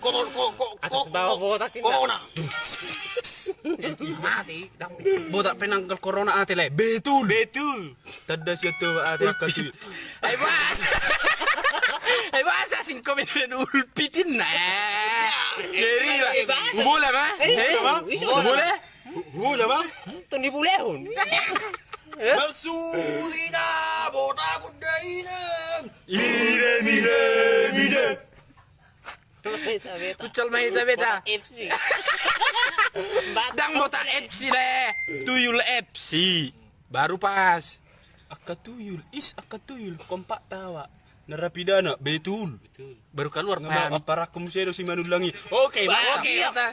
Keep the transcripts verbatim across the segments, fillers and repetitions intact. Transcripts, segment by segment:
Kotor, ko, ko, ko, atas bawah botak ini. Corona. Mati, tapi botak penangkal corona ate le. Betul. Betul. Tanda sian Toba ate angka tuyul. Ai bas. Ai bas, asing komen ulpitin na. Ngeri, Bang. Hubola, Bang. Eh, hubola? Hubola, Bang. Tong dibolehon. Marsudi na botak on da inang. Ide, ide, ide. Futsal Mahita Beta. Botak F C. Dang Botak F C le. Tuyul F C. Baru pas. Angka tuyul, is angka tuyul, kompak tawa. Narapidana, betul. Betul. Baru kaluar. Nggak mau apa rakum sedo si Manullangi. Oke, oke, oke.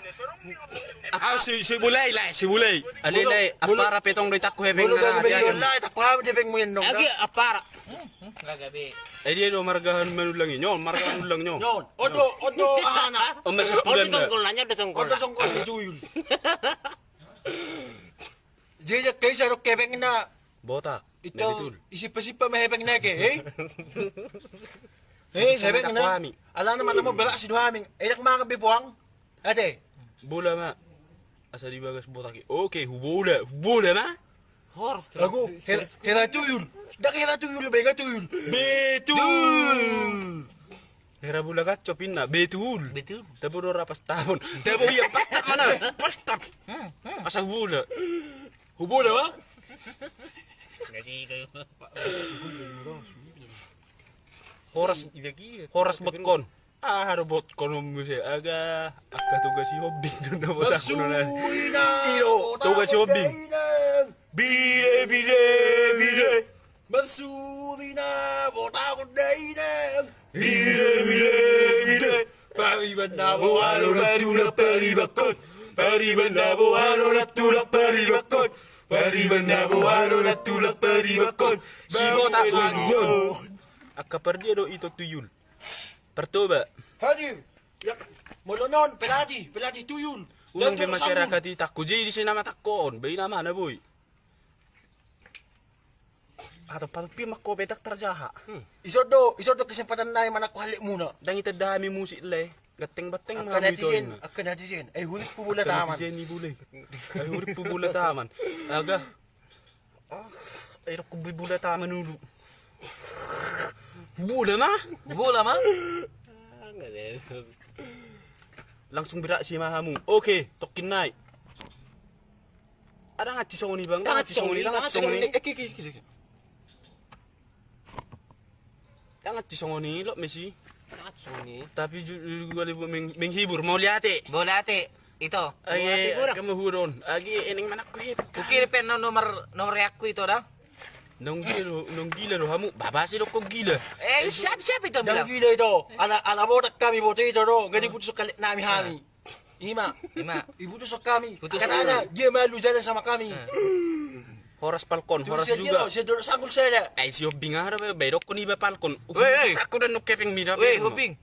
Awas si, si Bulai lah, si Bulai. Ale, apa rape tong do itakku hepeng. Bulu na, bang, dia bang. Lah, itakku hepeng mu endong. Lagi apa ra? Hmm, hmm, lagi be. Eh, dia do marga Manullangi. Nyon, marga Manullang nyon. Nyon. Odo, odo, ahana. Om masa. Odo tulen, tongkol nanya, odo tongkol. Odo tongkol, tuyul. Jejak kaisa do hepengna. Botak. Ito, na betul. Isimpa-simpa ma hepengna ke, eh? Eh, hepengna. Alana mana mau belak si do hami. Enak mangan be puang. Ate. Bola ma. Asa di bagas botak i. Oke, hubola, hubola ma. Horas. Lagu, hela, hela tuyul. Dak hela tuyul, benga tuyul. Betul. Hera bola gacop inna, betul. Betul. Tabo do ra pastapon. Tabo ia pastap mana? Pastap. Hmm, hmm. Asa hubola. Hubola, Bang? Horas, horas botkon. Ah, ada botkon muse. Aga, angka Toga Sihombing do na botak. Marsudi na. Iyo, Toga Sihombing. Bile, bile, bile. Marsudi na botak on da inang. Bile, bile, bile. Pariban na boha do na tulang paribankon. Pariban na boha do na tulang paribankon. Pariban na boha do na tulang paribankon. Si botak on. Angka pardia do ito tuyul. Partoba. Hadir. Ya, molo non, pelatih, pelatih tuyul. Unang be masyarakat i takko, jadi di sini nama takko on, be ina mana boy. Atau patut pi makko bedak tarjaha. Hmm. Ison do, ison do kesempatan nai manakko halek muna. Dang itanda hami musik le. Ganteng-banteng ma hami netizen, ito. Angka netizen. Eh, hurit pu bola taman. Netizen i bule. Eh, hurit pu bola taman. Aga. Ah, eh, dok ku bola taman dulu. Bola ma? Bola ma? Langsung beraksi ma hamu. Oke, tokkin nai. Ada ngaci songon i bang, ada ngaci songon i, ada ngaci songon i. Eki, eki, eki. Ada ngaci songon i, lok mesi. Ada ngaci songon i. Tapi ju-, ju-, juga lebih meng-, menghibur, mau liate. Mau liate, ito. Agi, kamu huron. Agi, ening mana ku hip. Oke, pen no-, nomor, nomor aku ito dah. Nong gila do, nong gila do hamu, babasi do kong gila. Eh, siap, siap ito bilang. Nong gila ito, ala, ala botak kami boto ito do, gani putus kalek nami hami. Ima. Ima. Ibutushon kami. Putus. Katanya, dia malu jalan sama kami. Eh. Horas Falcon, horas juga. Dia, dia dulu sanggul saya. Eh, si Hombing aha do, be, be, dokkon iba Falcon. Weh, weh. Aku dan nuk kepeng mida. Weh, Hombing.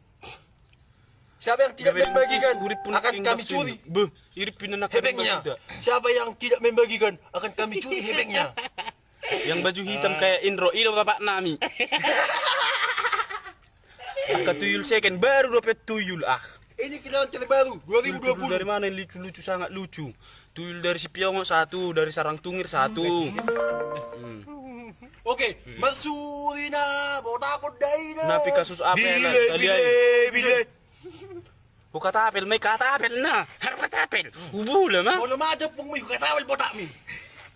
Siapa yang tidak membagikan akan kami curi. Beh, iri pina nak hepengnya. Siapa yang tidak membagikan akan kami curi hepengnya. Yang baju hitam kayak Indro, ilo bapak nami. Angka tuyul second, baru dope tuyul, ah. Ini kendaraan terbaru, dua ribu dua puluh. Tuyul dari mana yang lucu-lucu, sangat lucu? Tuyul dari Sipiongot satu, dari Sarang Tungir satu. Hmm. Oke, marsuri na, botakon daina. Napi kasus apa ya, bile, bile, bile. Hukatapel, mai katapel na. Hukatapel. Hubula ma. Molo ma jempung mi, hukatapel botak mi.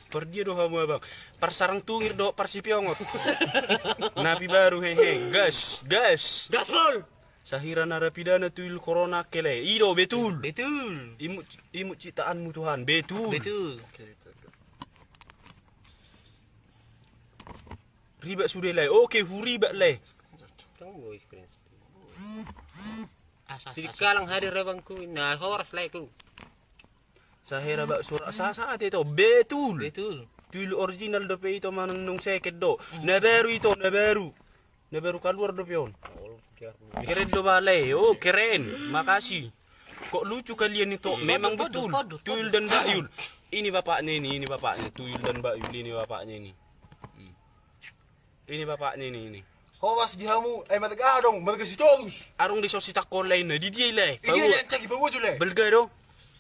Pardia do hamu abang. Parsarang Tungir do, parsipiongot. Napi baru, hehe. Gas, gas. Gaspol. Sahira narapidana tuyul korona kele. Ido, betul. Betul. Imut, imut ciptaanmu Tuhan. Betul. Betul. Ribak sude lai. Oke, huribak lai. Sidikalang hadir abangku, na horas lai ku. Sahera bak surat sasa ate to, betul. Betul. Tuyul original dope ito manang nung second do. Hmm. Na baru ito, na baru. Na baru kaluar dope on. Keren do bale, oh keren, makasih. Kok lucu kalian itu, memang betul. Tuyul dan Bakyul. Ini bapaknya ini, ini bapaknya. Tuyul dan Bakyul, ini bapaknya ini. Hmm. Ini bapaknya ini, ini. Horas di hamu, ai marga aha adong, marga Sitorus. Adong di son sitangko lae na, di dia i lae? Di dia i lae, ancak i paboa jo lae. Balga do.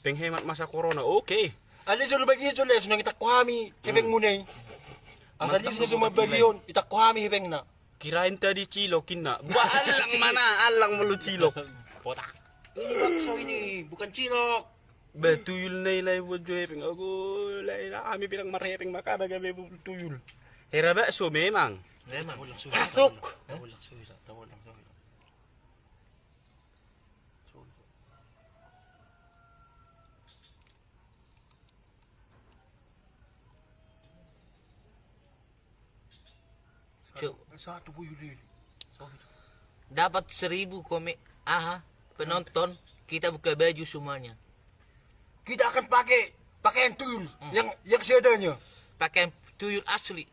Penghemat masa corona, oke. Alai jolo bagi jolo lae, so nang itangko hami hepengmuna i. Asal di sini so mambagi on, itangko hami hepengna. Kirain tadi cilok inna. Ba, allang mana, allang molo cilok. Botak. Ini bakso ini, bukan cilok. Ba, tuyul na i lae buat jo hepeng. Ago, lae, hami pe ndang marhepeng, maka ba gabe tuyul. Hera bakso memang. Memang. Masuk. Tahu langsung, tahu langsung. Cuk. Dapat seribu komen, aha, penonton, kita buka baju semuanya. Kita akan pakai pakaian tuyul yang, yang seadanya. Pakaian tuyul asli.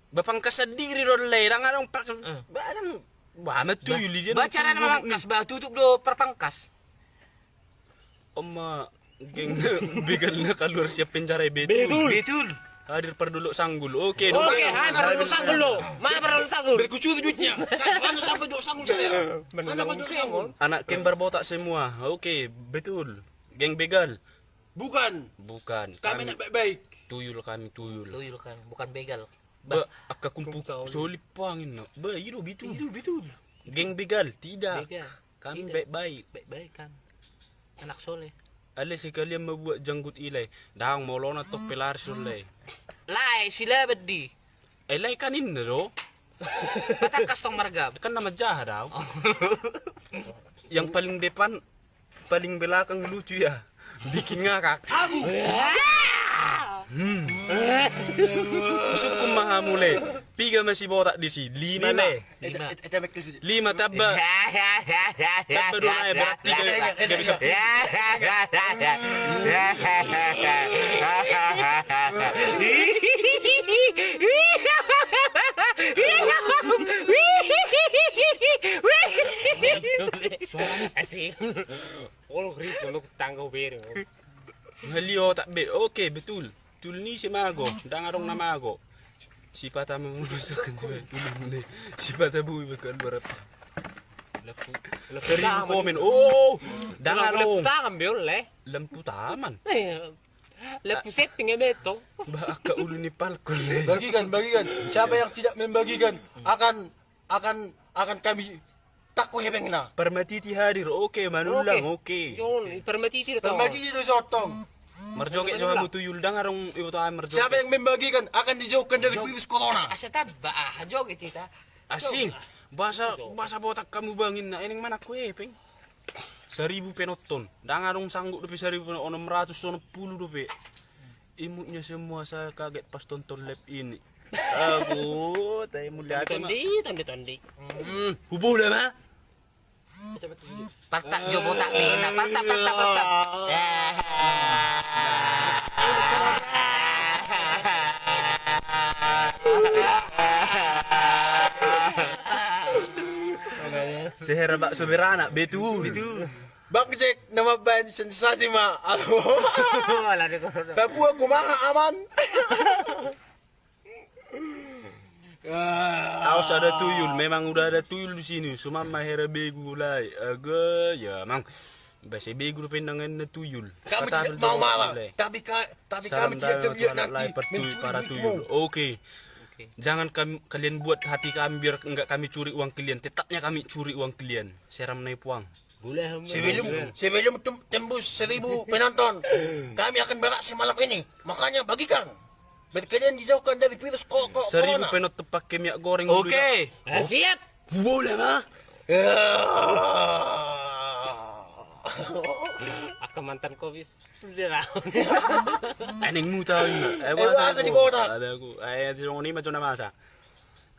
Ba pangkas sandiri do lae, ndang adong pangkas. Ba ndang, ba ma tuyul i dia. Ba carana mamangkas, ba tutup do parpangkas. Oma, geng begal na kaluar sian penjara i, betul. Betul. Hadir pardolok sanggul. Oke, oke, hai pardolok sanggul do. Mana pardolok sanggul? Berkucur duitnya. Mana sampai dolok sanggul saya? Mana pardolok sanggul? Anak kembar botak semua. Oke, betul. Geng begal. Bukan. Bukan. Kami anak baik-baik. Tuyul kami, tuyul. Tuyul kami, bukan begal. Ba, angka kumpul solimpang inna. Ba, i do betul. I do betul. Geng begal, tidak. Begal. Kami baik-baik. Baik-baik kami. Anak soleh. Alai sekalian ma buat janggut i lae. Ndang, molo na tong pe laris on lae. Lae, silaban di. Eh, lae kan inna do. Patangkas tong marga. Kan nama jahat au. Yang paling depan, paling belakang lucu ya. Bikin ngakak. Aku. Hmm. Sungkun ma hamu lae. Piga ma si botak disi? Lima lae. Lima. Lima tamba. Tamba dua lae, berarti gabe sampulu. Asik. Olo, grip, olo, tangga bere. Ngali otak be. Oke, betul. Tuyul ni si mago, ndang adong na mago. Sipata memusakan juga tuyul ni. Sipata bui bakal berapa? Seribu komen. Oh, ndang adong. Lampu taman be olo. Lampu taman. Lampu setting ya beto. Ba angka ulu ni palkon. Bagikan, bagikan. Siapa yang tidak membagikan akan, akan, akan kami tangko hepengna. Parmatiti hadir, oke, Manullang, oke. Parmatiti do tong. Parmatiti do tong. Marjoget jo hamu tuyul, ndang adong iboto hami marjoget. Siapa yang membagikan akan dijauhkan dari virus corona. Asa tamba, ah, joget hita. Asing. Bahasa, bahasa botak hamu bangin na, eneng manangko hepeng. Seribu penonton. Ndang adong sanggup dope seribu, onom ratus onom pulu dope. Imutnya semua saya kaget pas tonton live ini. Aku, tai mulia. Tondi, tondi, tondi. Hmm, hubola ma. Pantat jo botak ni, na pantat, pantat, pantat. Sehera bakso beranak, betul. Betul. Bang Jack, nama band sensasi ma. Aduh. Tapi aku maha aman. Awas ada tuyul, memang udah ada tuyul di sini. Suman ma hera begu lae. Aga, ya, mang. Basa begu dope nangenna tuyul. Kami tidak mau marah, tapi ka-, tapi kami tidak terlihat nanti mencuri duitmu. Oke. Jangan kalian buat hati kami biar enggak kami curi uang kalian. Tetapnya kami curi uang kalian. Seram nai puang. Sebelum, sebelum tem-, tembus seribu penonton, kami akan beraksi malam ini. Makanya bagikan. Biar kalian dijauhkan dari virus ko-, ko-, corona. Seribu penonton pakai minyak goreng. Oke. Siap. Boleh, Bang. Angka mantan kobis. Eneng muta. Eh, bahasa di kota. Ada aku. Eh, di songoni macam nama sa.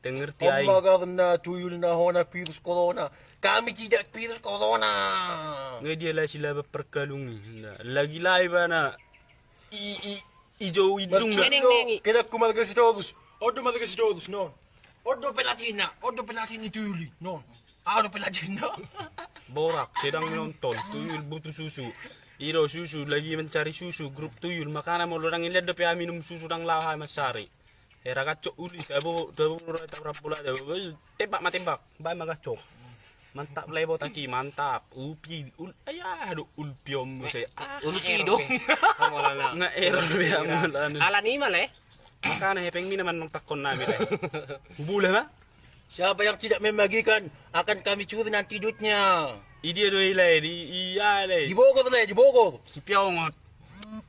Tengerti ai. Oma karena tuyul na hona virus corona. Kami tidak virus corona. Ngai dia lai silaba perkalungi. Lagi lai bana. I, i, ijo idung da. Kena ku marga Sitorus. Odo marga Sitorus, non. Odo pelatihna, odo pelatih ni tuyul i, non. Odo pelatihna. Borak, sedang menonton. Tuyul butuh susu. Iro susu, lagi mencari susu. Grup tuyul, makana molo dang ilet dope minum susu dang laha masari. Era gacok uli, tabo, tabo, tabo, tabo, tembak ma tembak, baen ma gacok. Mantap le botak i, mantap. Upi, ul, ayah, aduh, ulpi om, saya. Ah, ulpi do. Nga error be amu lan. Ala ni ma le. Makana hepeng mina manang takkon nami le. Hubula ma. Siapa yang tidak membagikan akan kami curi nanti duitnya. Idia do i le, di ia le. Di Bogor le, di Bogor. Si Piongot.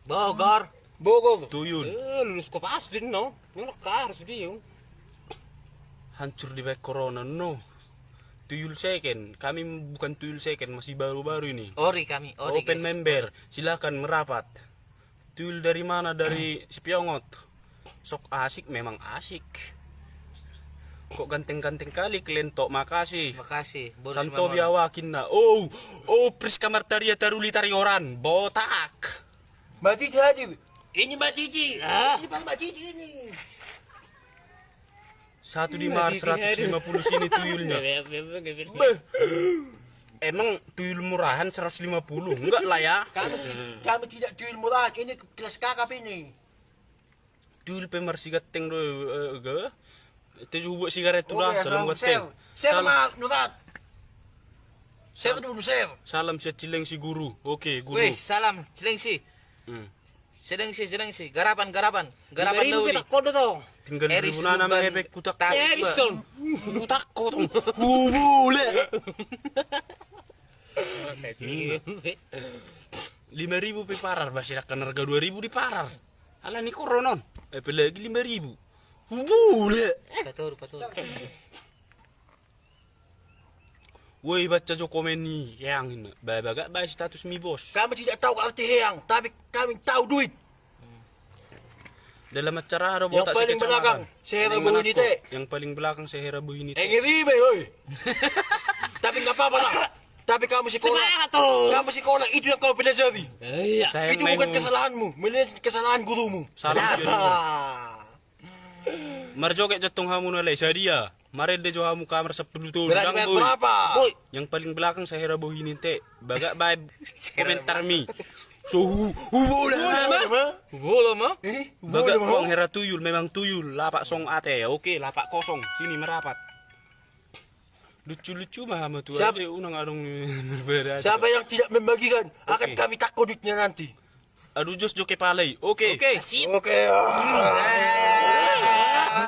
Bogor. Bogor. Tuyul. Eh, lulus kopas din no. Nolak harus dia. Hancur dibaen corona no. Tuyul second, kami bukan tuyul second, masih baru-baru ini. Ori kami, ori. Open member, silakan merapat. Tuyul dari mana? Dari Sipiongot. Sok asik, memang asik. Kok ganteng-ganteng kali kalian tok, makasih. Makasih. Santobi awakin na. Oh, oh, Priska Martaria Taruli Tarioran, botak. Mbak Cici hadir. Ini Mbak Cici. Ah. Ini Mbak Cici ini. Satu di mar seratus lima puluh sini tuyulnya. Beh. Emang tuyul murahan seratus lima puluh? Enggak lah ya. Kami, ti- kami tidak tuyul murahan. Ini kelas kakap ini. Tuyul pe marsigatteng do, eh, ga. Itu juga sigaret tu dah, salam gatteng. Share ma nurat. Share dulu, share. Salam sian Cilengsi guru. Oke, guru. Weh, salam Cilengsi. Hmm. Cilengsi, Cilengsi. Garapan, garapan. Garapan lima ribu na uli. Petak kodo to. Tinggal Eris ribu nana Lumban. Mengepek kutak. Erison. Kutak kotong. Hubule. Lima ribu pe parar, basi dakkan harga dua ribu di parar. Ala ni koronon. Apalagi lima ribu. Hubule. Patoru, patoru. Woi, baca jo komen ni Heang ini. Ba, bagak ba status mi bos. Kami tidak tahu arti heang, tapi kami tahu duit. Dalam acara ada botak. Yang paling belakang, Sehera Bohinite. Yang paling belakang Sehera Bohinite. Eh, ngeri be, oi. Tapi nggak apa-apa lah. Tapi kamu sekolah. Semangat terus. Kamu sekolah, itu yang kau pelajari. Iya. Itu bukan kesalahanmu, melainkan kesalahan gurumu. Salam. Marjoget jo tong hamu na lae, sadia. Marende jo hamu kamar sampulu tolu. Berapa? Berapa? Boy. Yang paling belakang Sehera Bohinite. Bagak bae komentar mi. So hu, hubola ma. Hubola ma. Eh, bagak hubola ma. Hera tuyul, memang tuyul. Lapak song ate. Oke, lapak kosong. Sini merapat. Lucu-lucu ma hamu tu. Siapa? Aja unang adong berbeda. Siapa yang tidak membagikan, akan kami takko duitnya nanti. Aduh, jos jo kepala i. Oke. Oke. Sip. Oke.